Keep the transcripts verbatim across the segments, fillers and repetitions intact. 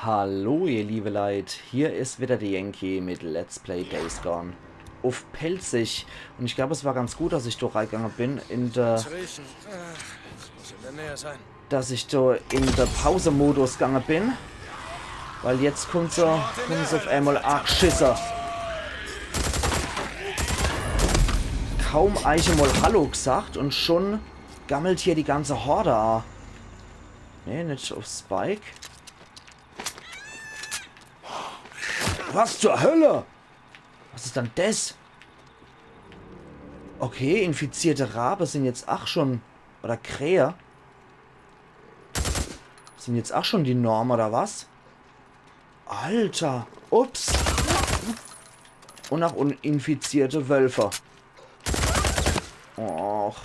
Hallo, ihr liebe Leit, hier is wieder de Yankee mit Let's Play Days Gone uff Pälzisch. Un ich glaab, es war ganz gut, dass ich do reigange bin in de, dass ich do in de Pause-Modus gange bin. Weil jetzt kummt so, kummen so uff emol arg Schisser. Kaum eich emol Hallo gsagt un schun gammelt hier die ganze Horde a. Nee, net uff Spike. Was zur Hölle? Was is dann des? Okay, infizierte Rabe sin jetzt ach schun, oder Krähe. Sin jetzt ach schun die Norm, oder was? Alter, ups. Un ach un infizierte Wölfe. Och.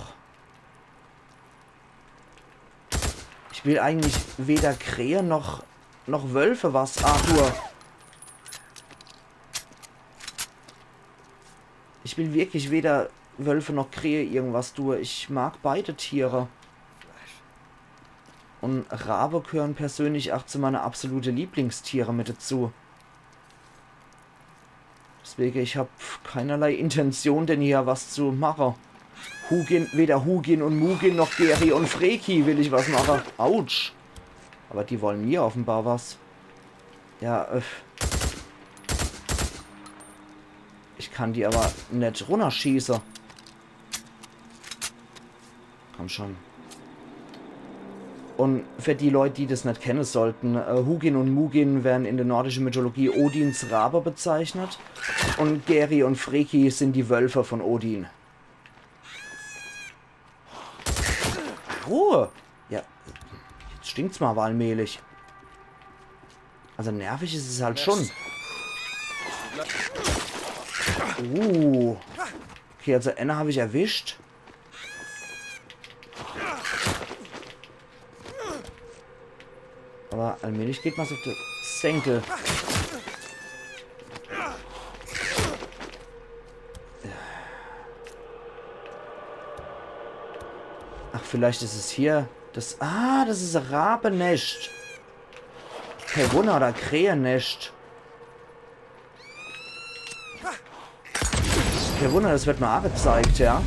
Ich will eigentlich weder Krähe noch, noch Wölfe was, Arthur. Ich will wirklich weder Wölfe noch Krähe irgendwas tue. Ich mag beide Tiere. Un Rabe gehören persönlich ach zu meine absolute Lieblingstiere mit dazu. Deswege, ich hab keinerlei Intention, denn hier was zu mache. Hugin, weder Hugin un Mugin noch Geri un Freki will ich was mache. Autsch. Aber die wollen mir offenbar was. Ja, äh. Ich kann die aber net runnerschieße. Komm schon. Un für die Leut, die des net kenne sollten, äh, Hugin un Mugin werden in der nordischen Mythologie Odins Rabe bezeichnet. Un Geri un Freki sin die Wölfe von Odin. Ruhe! Ja, jetzt stinkt's mal aber allmählich. Also nervig is es halt schon. Uh. Okay, also änner hab ich erwischt. Aber allmählich geht mer's uff de Senkel. Ach, vielleicht is es hier. Des, ah, des is e Rabenescht. Kee Wunner, oder Krähenescht. Kee Wunner, des werd mir aa gezeigt, ja.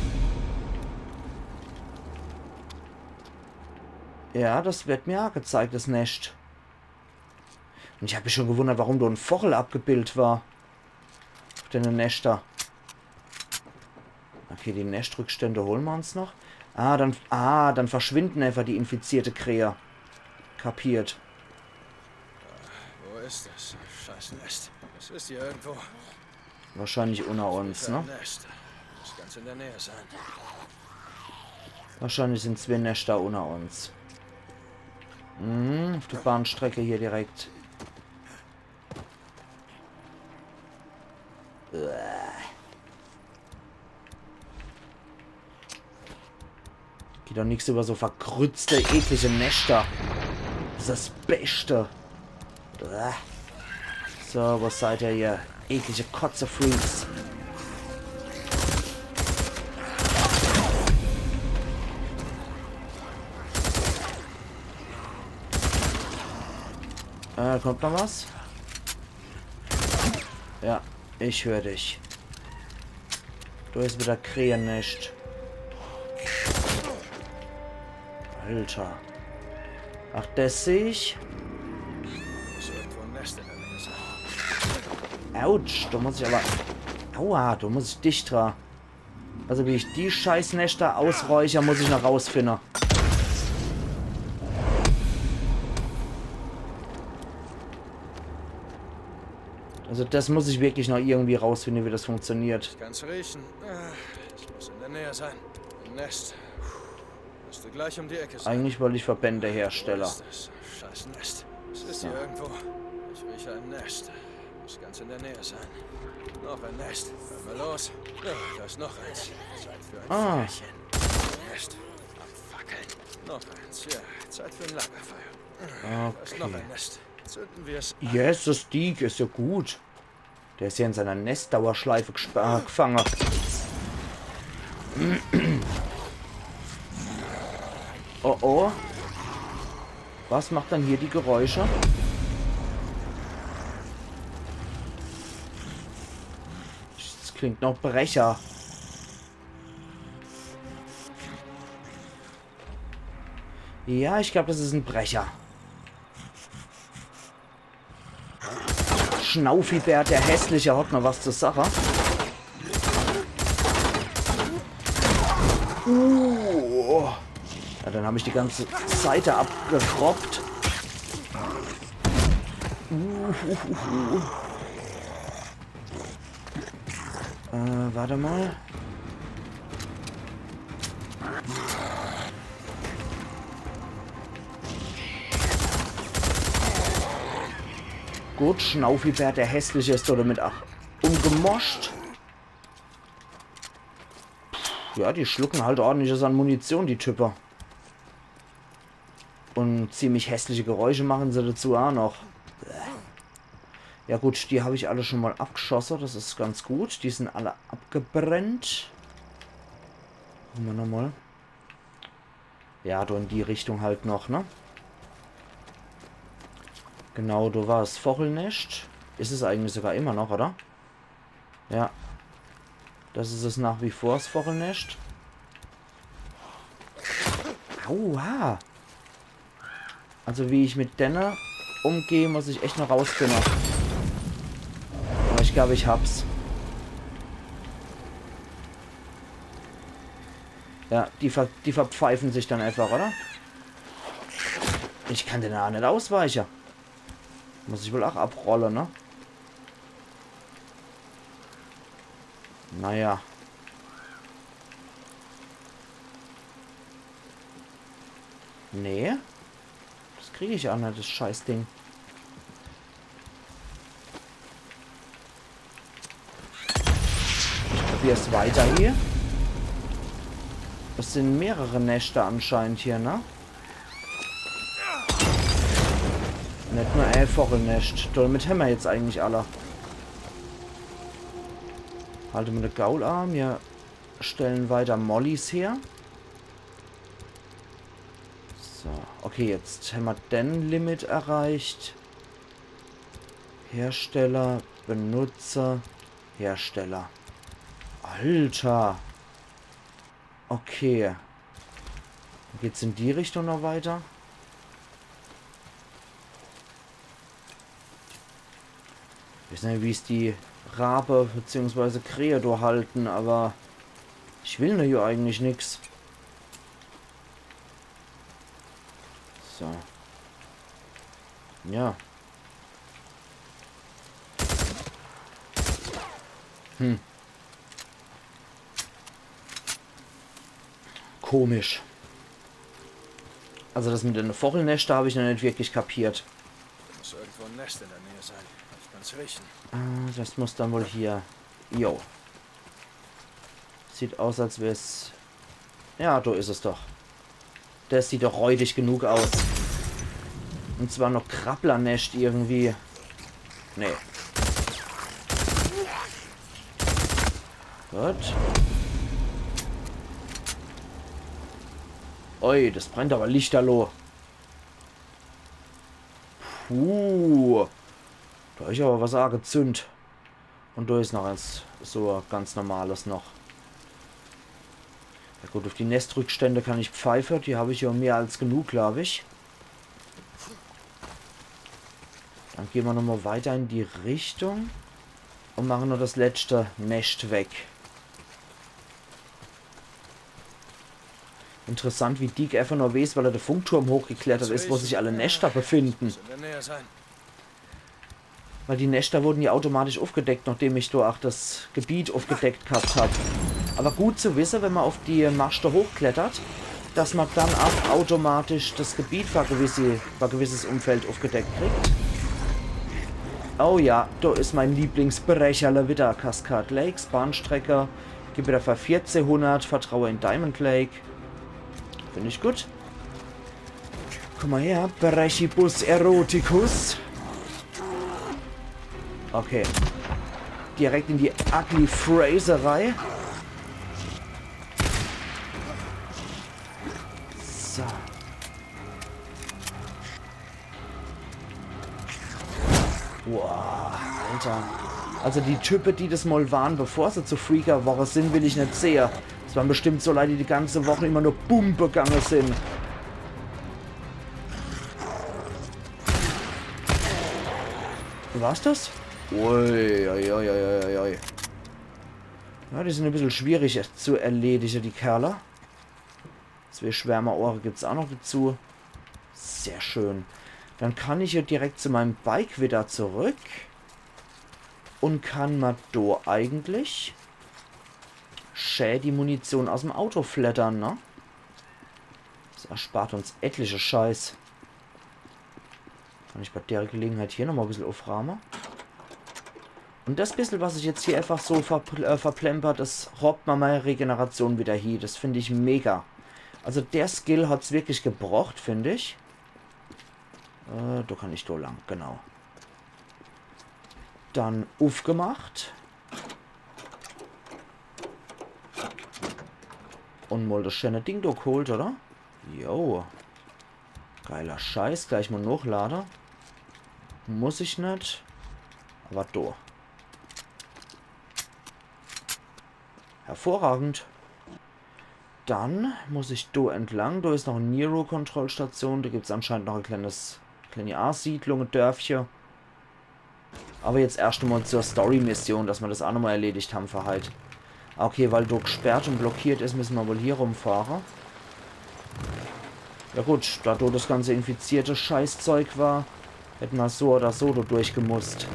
Ja, des werd mir aa gezeigt, des Nescht. Un ich hab mich schon gewunnert, warum do en Vochel abgebildt war. Uff dene Neschter. Okay, die Neschtrückstände hole mer uns noch. Ah, dann, ah, dann verschwinden einfach die infizierte Krähe. Kapiert. Wo ist das scheiß Nescht? Es ist hier irgendwo. Wahrscheinlich unner uns, ne? Nescht. Muss ganz in der Nähe sein. Wahrscheinlich sin zwee Neschter unner uns. Mhm, uff de Bahnstrecke hier direkt. Uah. Geht doch nix über so verkrützte, eklige Neschter. Des is des Beschte. Uah. So, wo seid ihr hier? Eklige Kotze-Freaks. Äh, kommt noch was? Ja, ich hör dich. Do is wieder Krähenescht. Alter. Ach, des seh ich. Muss irgendwo ein Nest in der Nähe sein. Autsch, do muss ich aber. Aua, do muss ich dichter. Also wie ich die Scheißneschter ausräucher, muss ich noch rausfinde. Also des muss ich wirklich noch irgendwie rausfinde, wie des funktioniert. Ich kann's riechen. Ah, es muss in der Nähe sein. Ein Nest. Müsste gleich um die Ecke sein. Eigentlich wollt ich Verbände herstelle. Wo ist das scheiß Nest? Es ist hier irgendwo. Ich rieche ein Nest. Muss ganz in der Nähe sein. Noch ein Nest. Hör mal los. Ja, da ist noch eins. Zeit für ein Feuerchen. Nest. Abfackeln. Noch eins. Ja, Zeit für ein Lagerfeuer. Da ist noch ein Nest. Zünden wir es an. Yes, des Deek is ja gut. Der is ja in seiner Nestdauerschleife gesp-, äh, gefange. Oh oh. Was macht dann hier die Geräusche? Klingt noch Brecher. Ja, ich glaub, das is en Brecher. Schnaufibär, der Hässliche, hat noch was zu sache. Uh. Ja, dann hab ich die ganze Seite abgekroppt. Uh, uh, uh, uh. Äh, warte mal. Gut, Schnaufibär, der Hässliche, is damit ach umgemoscht. Ja, die schlucken halt ordentliches an Munition, die Type. Und ziemlich hässliche Geräusche machen se dazu ach noch. Ja gut, die hab ich alle schon mal abgeschosse, das is ganz gut. Die sind alle abgebrennt. Gucke mer nochmal. Ja, do in die Richtung halt noch, ne? Genau, do war's Vochelnescht. Is es eigentlich sogar immer noch, oder? Ja. Das is es nach wie vor, 's Vochelnescht. Aua! Also wie ich mit denne umgeh, muss ich echt noch rausfinne. Aber ich glaub, ich hab's. Ja, die, ver die verpfeifen sich dann einfach, oder? Ich kann denne ach net ausweiche. Muss ich wohl ach abrolle, ne? Naja. Nee. Das krieg ich ach net, das Scheißding. Ich probier's weiter hier. Es sind mehrere Neschter anscheinend hier, ne? Net nur e Vochelnescht. Damit hämmer jetzt eigentlich alle. Halte mer de Gaul an. Mir stellen weiter Mollys her. So, okay, jetzt hämmer den Limit erreicht. Hersteller, Benutzer, Hersteller. Alter. Okay. Geht's in die Richtung noch weiter? Ich weeß net, wie's die Rabe beziehungsweise Krähe do halten, aber ich will ne jo eigentlich nix. So. Ja. Hm. Komisch. Also das mit de Vochelneschter hab ich noch net wirklich kapiert. Muss irgendwo ein Nest in der Nähe sein. Kann ich ganz riechen. Ah, das muss dann wohl hier. Jo. Sieht aus, als wär's. Ja, do is es doch. Das sieht doch räudig genug aus. Und zwar noch Krabblernescht irgendwie. Nee. Gut. Ui, das brennt aber lichterloh. Puh. Do hab ich aber was angezünd. Und do is noch eins, so ganz normales noch. Ja gut, auf die Nestrückstände kann ich pfeife, die hab ich ja mehr als genug, glaub ich. Dann gehn mer nochmal weiter in die Richtung und machen noch das letzte Nescht weg. Interessant, wie Deek einfach nur weeß, weil er de Funkturm hochgeklettert is, wo sich alle Neschter befinden. Muss in der Nähe sein. Weil die Neschter wurden ja automatisch aufgedeckt, nachdem ich do ach das Gebiet aufgedeckt gehabt hab. Aber gut zu wisse, wenn man auf die Maschte hochklettert, dass man dann ach automatisch das Gebiet für gewisse, für gewisses Umfeld aufgedeckt kriegt. Oh ja, do is mein Lieblingsbrecherle wieder. Cascade Lakes, Bahnstrecke. Gib wieder für vierzehnhundert, vertraue in Diamond Lake. Find ich gut. Komm mal her, Brechibus Eroticus. Okay. Direkt in die Ugly Fraserei. So. Boah, Alter. Also die Type, die des mol waren, bevor se zu Freaker worre sin, will ich net sehe. Des waren bestimmt so Leit, die die ganze Woch immer nur Pumpe gange sin. War's des? Ui, ui, ui, ui, ui, ui. Ja, die sin e bissel schwierig zu erledige, die Kerle. Zwee Schwärmerohre gibt's ach noch dezu. Sehr schön. Dann kann ich jo direkt zu meim Bike widder zurück. Un kann ma do eigentlich schä die Munition aus'm Auto fleddere, ne? Des erspart uns etliche Scheiß. Kann ich bei der Gelegenheit hier nochmol e bissel uffraame. Un des bissel, was ich jetzt hier einfach so verpl-, äh, verplemper, des raubt ma mei Regeneration widder hie. Des find ich mega. Also der Skill hat's wirklich gebrocht, find ich. Äh, do kann ich do lang, genau. Dann uffgemacht. Un mol des schäne Ding do geholt, oder? Jo. Geiler Scheiß, gleich mol nochlade. Muss ich net. Awwer do. Hervorragend. Dann muss ich do entlang. Do is noch e Nero-Kontrollstation. Do gibt's anscheinend noch e kleines, kleine Ansiedlung, e Dörfche. Awwer jetzt erscht emol zur Story-Mission, dass ma des ach nochmol erledigt hän für heit. Okay, weil do gesperrt un blockiert is, misse ma wohl hier rumfahre. Ja gut, da do des ganze infizierte Scheißzeug war, hätt ma so oder so do durchgemusst.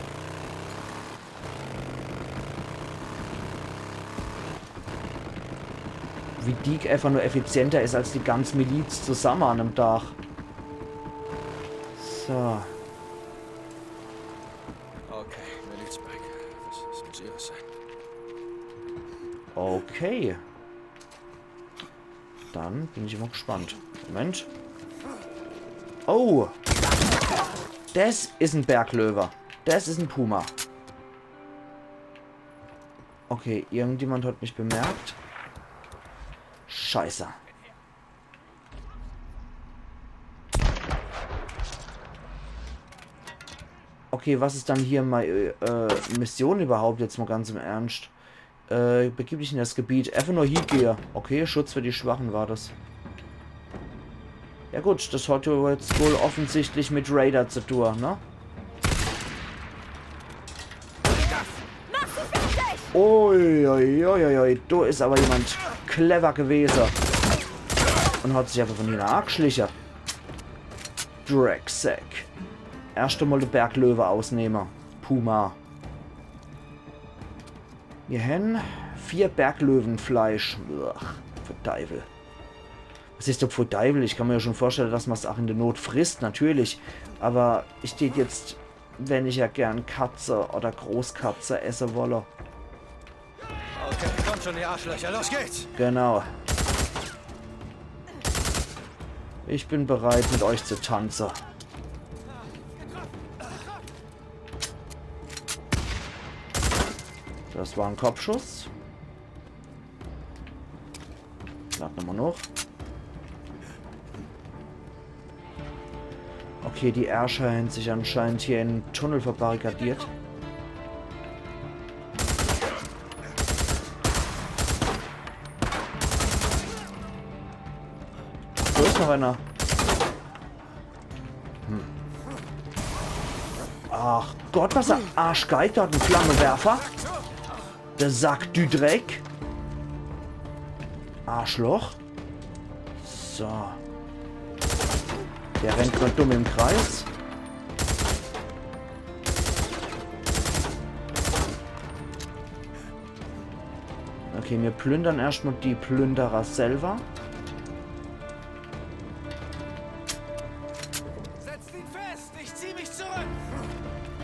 Wie Deke einfach nur effizienter is als die ganz Miliz zusamme an em Dach. So. Okay, Milizbike. Das, das muss ihres sein. Okay. Dann bin ich immer gespannt. Moment. Oh! Des is en Berglöwe. Des is en Puma. Okay, irgendjemand hat mich bemerkt. Scheiße. Okay, was is dann hier mei, äh, Mission überhaupt, jetzt mol ganz im Ernst? Äh, begib dich in das Gebiet. Einfach nur hiegehe. Okay, Schutz für die Schwachen war des. Ja gut, des hat jo jetzt wohl offensichtlich mit Raider zu tun, ne? Mach sie fertig! Ui, ui, ui, ui, ui. Do is awwer jemand clever gewese. Un hat sich awwer von hinne angeschliche. Drecksack. Erscht emol de Berglöwe ausnehme. Puma. Mir hän vier Berglöwenfleisch. Uah, pfui Deiwel. Was is doch pfui Deiwel? Ich kann mer jo schon vorstelle, dass ma's ach in de Not frisst, natürlich. Awwer ich tät jetzt, wenn ich ja gern Katze oder Großkatze esse wolle. Okay, kommt schon, ihr Arschlöcher, los geht's! Genau. Ich bin bereit, mit euch zu tanze. Des war en Kopfschuss. Lad nomol noch. Okay, die Ärscher hän sich anscheinend hier in en Tunnel verbarrikadiert. Do is noch einer. Hm. Ach Gott, was e Arschgeig, der hat en Flammewerfer. De Sack Düdreck. Arschloch. So. Der rennt nur dumm im Kreis. Okay, mir plündern erscht mol die Plünderer selwer. Setzt ihn fest! Ich zieh mich zurück!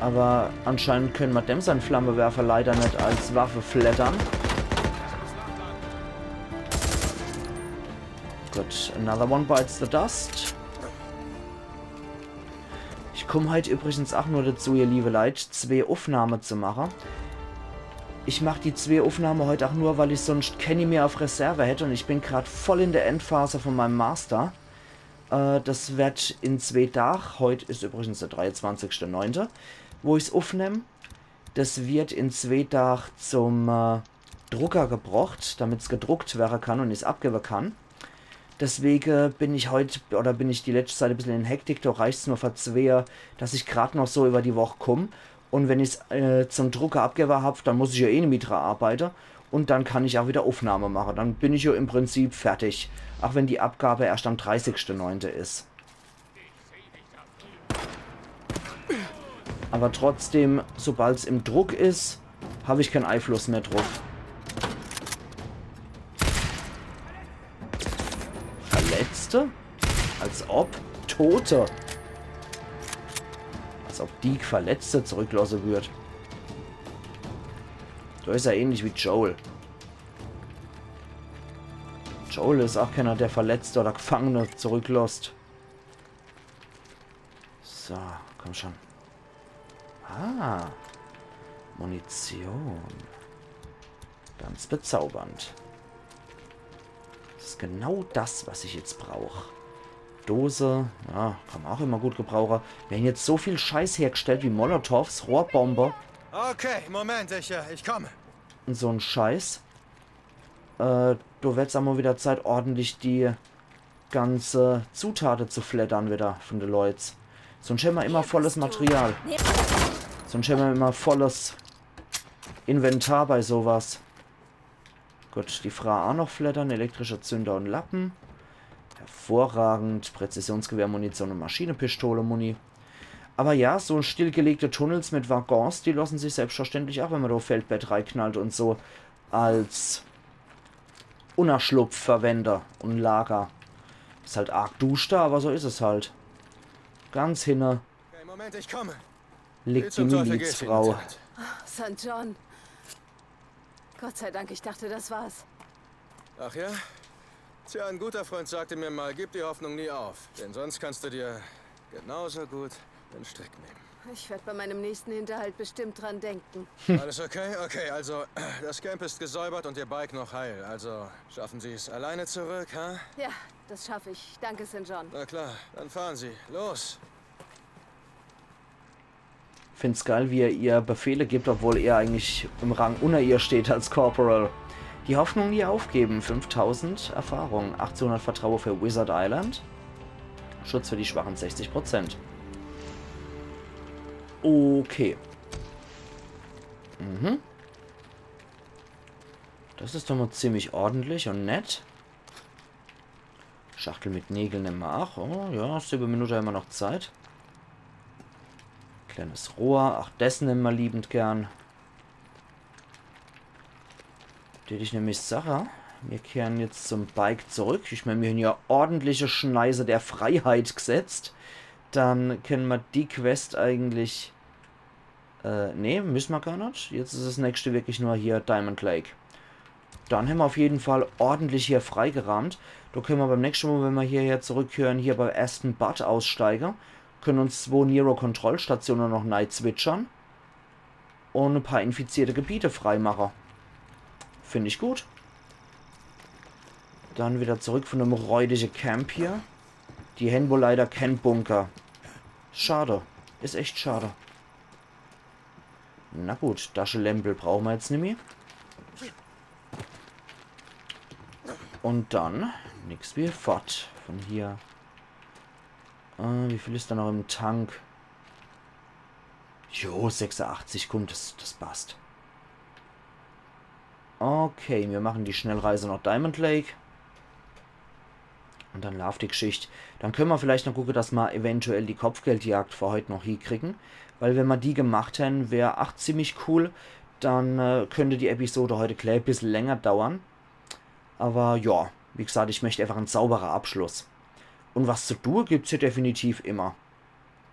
Awwer anscheinend könne mer dem sein Flammewerfer leider net als Waffe fleddern. Gut, another one bites the dust. Ich komm heit übrigens ach nur dazu, ihr liebe Leit, zwee Uffnahme zu mache. Ich mach die zwee Uffnahme heit ach nur, weil ich sonscht kenni mehr auf Reserve hätt un ich bin grad voll in der Endphase von meim Master. Äh, des werd in zwee Dag, heit is übrigens der dreiundzwanzigschte neunte, wo ich's uffnemm, Das wird in zwee Tag zum äh, Drucker gebrocht, damit's gedruckt wäre kann und ich's abgebe kann. Deswege bin ich heut, oder bin ich die letschte Zeit e bissel in Hektik, do reicht's nur für zwee, dass ich grad noch so über die Woch kumm. Und wenn ich's äh, zum Drucker abgebe hab, dann muss ich ja eh nimmi dra arbeite. Und dann kann ich auch wieder Aufnahme mache. Dann bin ich ja im Prinzip fertig. Auch wenn die Abgabe erst am dreißigste neunte is. Aber trotzdem, sobald's im Druck is, hab ich kein Eifluss mehr druff. Verletzte? Als ob. Tote. Als ob Deke Verletzte zurücklosse würd. Do is er ähnlich wie Joel. Joel is auch keiner, der Verletzte oder Gefangene zurücklosst. So, komm schon. Ah, Munition. Ganz bezaubernd. Das is genau das, was ich jetzt brauch. Dose, ja, kann man auch immer gut gebrauche. Mir hän jetzt so viel Scheiß hergestellt wie Molotovs, Rohrbombe. Okay, Moment, ich, äh, ich komme. Und so en Scheiß. Äh, do werd's emol wieder Zeit, ordentlich die ganze Zutate zu fleddern wieder von de Leuts. Sonst hämmer immer volles Material. Sonst hämmer immer volles Inventar bei sowas. Gut, die Fra auch noch fleddern. Elektrischer Zünder und Lappen. Hervorragend. Präzisionsgewehr, Munition und Maschinepistole, Muni. Aber ja, so stillgelegte Tunnels mit Waggons, die lassen sich selbstverständlich auch, wenn man da Feldbett reiknallt und so, als Unnerschlupf verwende und Lager. Is halt arg duster, aber so is es halt. Ganz hinne Okay, Moment, ich komme. liegt die Milizfrau. Sankt John. Gott sei Dank, ich dachte, das war's. Ach ja? Tja, ein guter Freund sagte mir mal, gib die Hoffnung nie auf, denn sonst kannst du dir genauso gut den Strick nehmen. Ich werde bei meinem nächsten Hinterhalt bestimmt dran denken. Alles okay? Okay, also, das Camp ist gesäubert und ihr Bike noch heil. Also, schaffen Sie es alleine zurück, ha? Ja, das schaffe ich. Danke, Sankt John. Na klar, dann fahren Sie. Los. Find's geil, wie er ihr Befehle gibt, obwohl er eigentlich im Rang unter ihr steht als Corporal. Die Hoffnung nie aufgeben, fünftausend Erfahrung, achtzehnhundert Vertraue für Wizard Island. Schutz für die Schwachen sechzig Prozent. Okay. Mhm. Das is doch mol ziemlich ordentlich und nett. Schachtel mit Nägel nemme mer ach. Oh, ja, siwwe Minute hämmer noch Zeit. Kleines Rohr, ach, des nemme mer liebend gern. Tät ich nämlich sache, mir kehren jetzt zum Bike zurück. Ich mein, mir hän ja ordentliche Schneise der Freiheit gesetzt. Dann kenne mer die Quest eigentlich Äh, nee, müsse mer gar net. Jetzt is es nächste wirklich nur hier Diamond Lake. Dann hämmer auf jeden Fall ordentlich hier freigeraamt. Do kenne mer beim nächste Mol, wenn mer hierher zurückkehren, hier bei Aston Butt aussteige. Kenne uns zwo Nero-Kontrollstatione noch nei zwitschern. Und e paar infizierte Gebiete freimache. Find ich gut. Dann wieder zurück von dem räudige Camp hier. Die hän wohl leider keen Bunker. Schade. Is echt schade. Na gut, Taschelämpel brauche mer jetzt nimmi. Und dann nix wie fort von hier. Äh, wie viel is do noch im Tank? Jo, sechsundachtzig, kumm, das, das passt. Okay, mir mache die Schnellreise nach Diamond Lake. Und dann laaft die Gschicht. Dann kenne mer vielleicht noch gucke, dass mer eventuell die Kopfgeldjagd für heut noch hiekriegen. Weil wenn mer die gemacht hän, wär ach ziemlich cool. Dann äh, könnt die Episode heut e klee bissel länger dauern. Aber ja, wie gesagt, ich möcht einfach en sauberer Abschluss. Und was zu tue gibt's hier definitiv immer.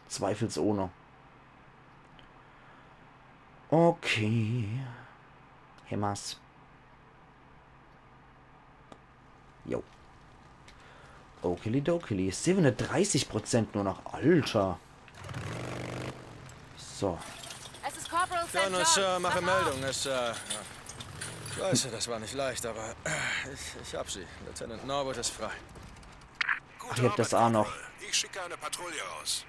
Zweifelsohne. Okay. Hämmer's. Jo. Okilidokili. Siwweundreißig Prozent nur noch. Alter. So. Es ist Corporal John Sankt und Sir, John. mache Wach auf. Meldung. Es, äh, ich weiß, das war nicht leicht, aber ich, ich hab sie. Lieutenant Norwood ist frei. Ach, ich hab das auch noch. Ich schicke eine Patrouille raus.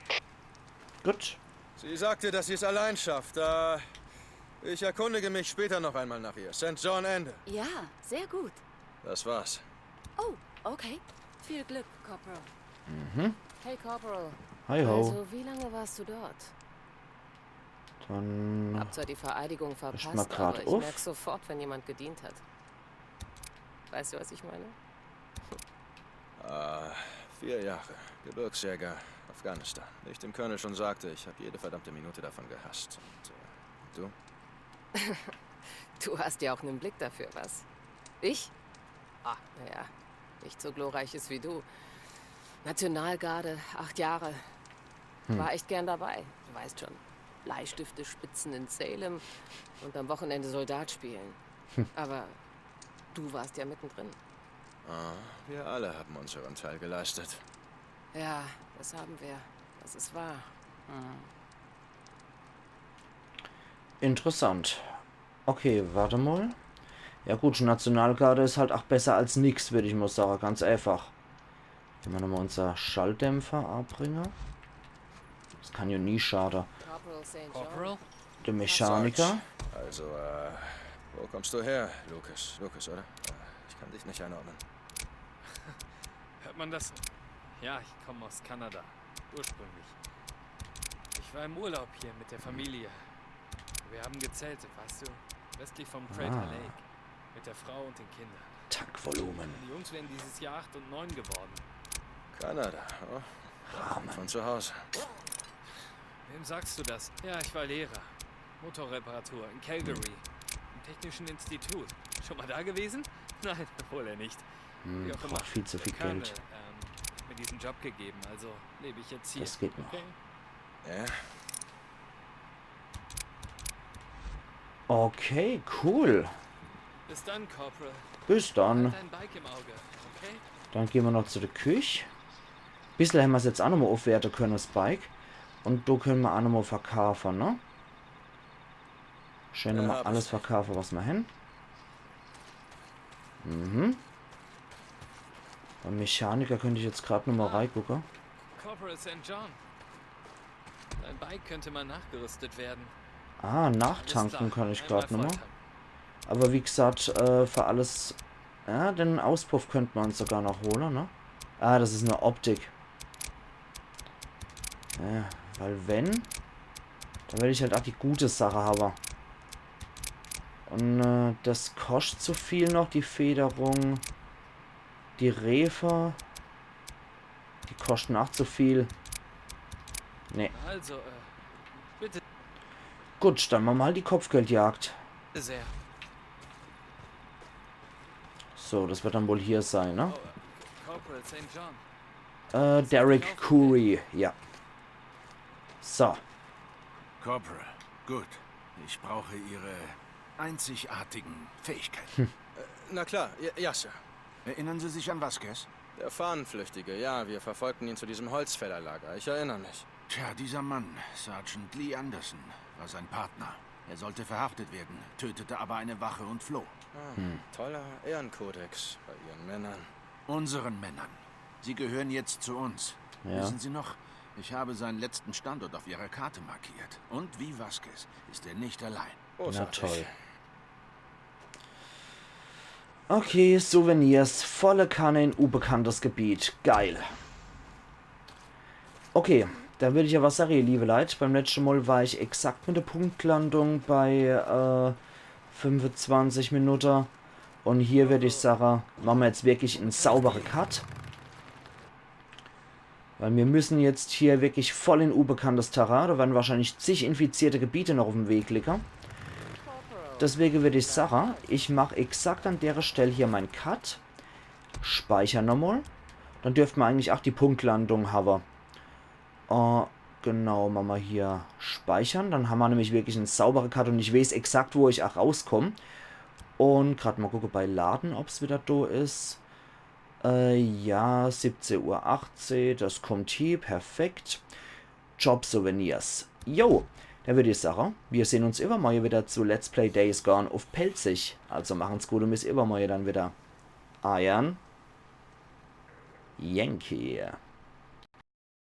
Gut. Sie sagte, dass sie es allein schafft. Da Ich erkundige mich später noch einmal nach ihr. Saint John, Ende. Ja, sehr gut. Das war's. Oh, okay. Viel Glück, Corporal. Mhm. Hey Corporal. Hi ho. Also, wie lange warst du dort? Dann. Hab zwar die Vereidigung verpasst, mal grad aber ich uff. Merk sofort, wenn jemand gedient hat. Weißt du, was ich meine? Ah, vier Jahre. Gebirgsjäger, Afghanistan. Wie ich dem Colonel schon sagte, ich habe jede verdammte Minute davon gehasst. Und äh, du? Du hast ja auch einen Blick dafür, was? Ich? Ah, naja, nicht so glorreiches wie du. Nationalgarde, acht Jahre. War echt gern dabei, du weißt schon. Bleistifte spitzen in Salem und am Wochenende Soldat spielen. Aber du warst ja mittendrin. Ah, wir alle haben unseren Teil geleistet. Ja, das haben wir. Das ist wahr. Interessant. Okay, warte mal. Ja gut, Nationalgarde is halt ach besser als nix, würd ich mal sage, ganz einfach. Wenn mer nochmal unser Schalldämpfer abringe. Das kann ja nie schade. Corporal Saint John. Corporal? Der Mechaniker. Also, äh, wo kommst du her, Lucas? Lucas, oder? Äh, ich kann dich nicht einordnen. Hört man das? Ja, ich komme aus Kanada. Ursprünglich. Ich war im Urlaub hier mit der Familie. Wir haben gezeltet, weißt du? Westlich vom Crater Ah. Lake. Mit der Frau und den Kindern. Tankvolumen. Die Jungs wären dieses Jahr acht und neun geworden. Kanada, oh. Von zu Hause. Wem sagst du das? Ja, ich war Lehrer. Motorreparatur in Calgary. Im Technischen Institut. Schon mal da gewesen? Nein, wohl eher nicht. Hm, Wie auch immer. Braucht viel zu viel Der Colonel, Geld. Ähm, hat mir diesen Job gegeben, also lebe ich jetzt hier. Das geht noch. Okay? Ja? Okay, cool. Bis dann, Corporal. Bis dann. Halt dein Bike im Auge, okay? Dann gehn mer noch zu der Küch. Bissel hämmer's jetzt ach nochmal uffwerte könne, das Bike. Und do könne mer ach nochmal verkaufe, ne? Schön Ja, nochmal hab alles ich. Verkaufe, was mer hän. Mhm. Beim Mechaniker könnt ich jetzt grad nochmal reigucke. Corporal Saint John. Dein Bike könnte mal nachgerüstet werden. Ah, nachtanken Alles klar. kann ich Einmal grad nochmal. volltanken. Aber wie gesagt, äh, für alles. Ja, den Auspuff könnt mer uns sogar noch hole, ne? Ah, das is nur Optik. Ja, weil wenn, dann will ich halt ach die gute Sache habe. Und äh, das koscht zu viel noch, die Federung, die Refe. Die koschten ach zu viel. Nee. Also, äh, bitte. Gut, dann mache mer halt die Kopfgeldjagd. Sehr. So, das wird dann wohl hier sein, ne? Corporal Saint John. Äh, Derek Curry, ja. So, Corporal, gut. Ich brauche Ihre einzigartigen Fähigkeiten. Na klar, ja, ja, Sir. Erinnern Sie sich an Vasquez? Der Fahnenflüchtige, ja, wir verfolgten ihn zu diesem Holzfällerlager. Ich erinnere mich. Tja, dieser Mann, Sergeant Lee Anderson, war sein Partner. Er sollte verhaftet werden, tötete aber eine Wache und floh. Toller Ehrenkodex bei Ihren Männern. Unseren Männern. Sie gehören jetzt zu uns. Ja. Wissen Sie noch? Ich habe seinen letzten Standort auf Ihrer Karte markiert. Und wie Vasquez ist er nicht allein. Na Großartig. Toll. Okay, Souvenirs, volle Kanne in unbekanntes Gebiet. Geil. Okay, dann würd ich aber sage, ihr liebe Leit, beim letzten Mal war ich exakt mit der Punktlandung bei äh, fünfundzwanzig Minute. Und hier würd ich sage, mache mer jetzt wirklich en saubere Cut. Weil mir müssen jetzt hier wirklich voll in unbekanntes Terrain. Da werden wahrscheinlich zig infizierte Gebiete noch uffm Weg liege. Deswege würd ich sage, ich mach exakt an dere Stell hier mein Cut. Speichern nochmal. Dann dürfte mer eigentlich ach die Punktlandung habe. Äh, genau, mache mer hier speichern. Dann hammer nämlich wirklich en saubere Cut und ich weeß exakt, wo ich ach rauskomm. Und grad mal gucke bei Laden, ob's wieder do is. Äh, ja, siebzehn Uhr achtzehn, das kommt hier, perfekt. Job Souvenirs. Jo, dann würd ich sage, mir sehn uns iwwermorje wieder zu Let's Play Days Gone uff Pälzisch. Also machen's gut und bis iwwermorje dann wieder. Eiern Yankee.